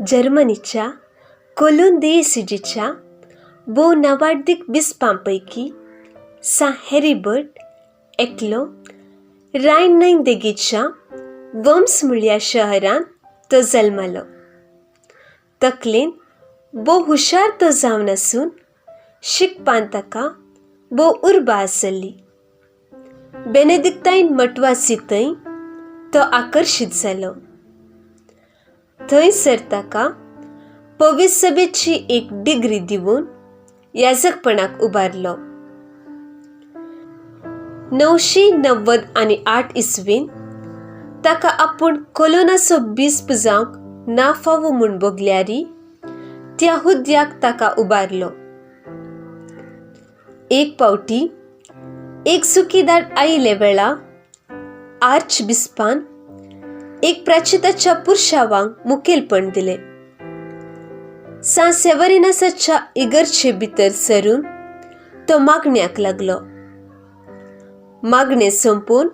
जर्मनीच्या कोलून देयसिजीच्या भोव नावाडदीक बिस्पां पैकी सां हेरीबर्ट एकलो. रायन न्हंय देगेच्या वम्स म्हळ्या शहरांत तो जल्मलो. तकलेन भोव हुशार तो जावन आसून शिकपांत ताका भोव उर्बा आसली. बेनेदिक्तायन मठवासी थंय तो आकर्शीत जालो. थंयसर ताका पवित्र सभेची एक डिग्री दिवन याजकपणाक उबारलो. 998 इसवीन ताका आपूण कोलोनाचो बिस्प जावंक ना फावो म्हूण भोगल्यारी त्या हुद्द्याक ताका उबारलो. एक पावटी एक सुकीदार आयिल्ले वेळा आर्च बिस्पान एक प्राचिताच्या पुरशावांक मुखेलपण दिलें. सां सेवरिनासाच्या इगर्जे भितर सरून तो मागण्याक लागलो. मागणें सोंपोवन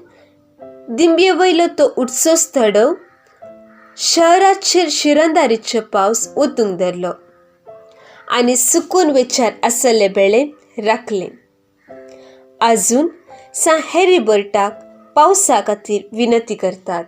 दिंबये वयलो तो उठचोच थडो शहराचेर शिरंदारीचो पावस ओतूंक धरलो आनी सुकून वेचार आसले बेळे राखलें. आजून सां हॅरिबर्टाक पावसा खातीर विनंती करतात.